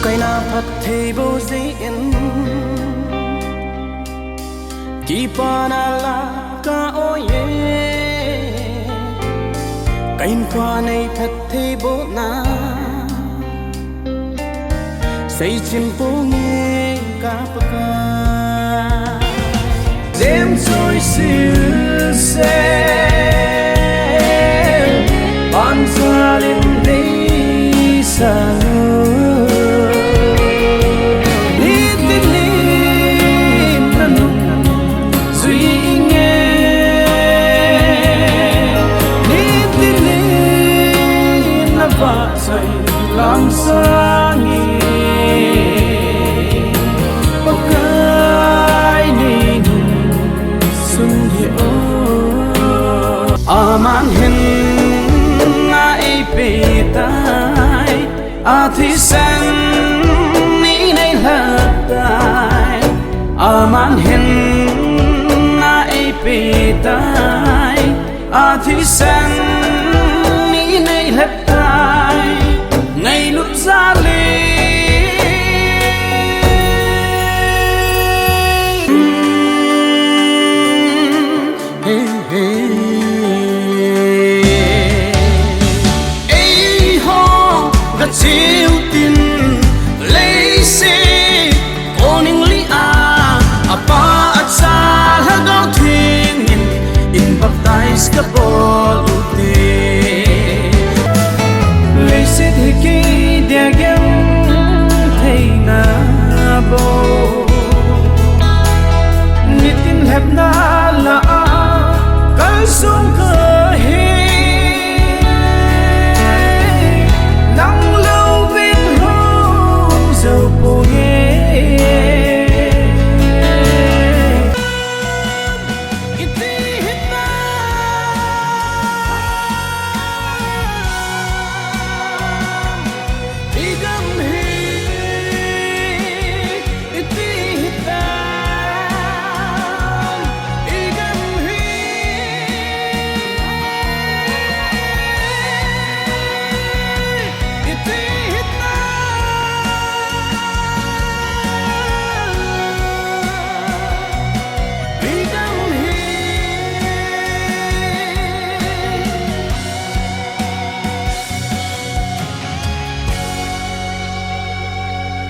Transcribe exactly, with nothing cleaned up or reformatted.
Kaina phatthei bou jeh in, kipana la ka-oi e. Kahinkho nei phatthei bouna, seichim ponge ka Pakai. Jem choi silsel, panchal in deisah u. Nitin in nanung jui inge, nitin in navahchoi lamsang inge. Pakai neisunhih o. Aman hinna eipeh tai, athisan inei lhep tai. Aman hinna eipeh tai, athisan inei lhep tai. Ngailut jal le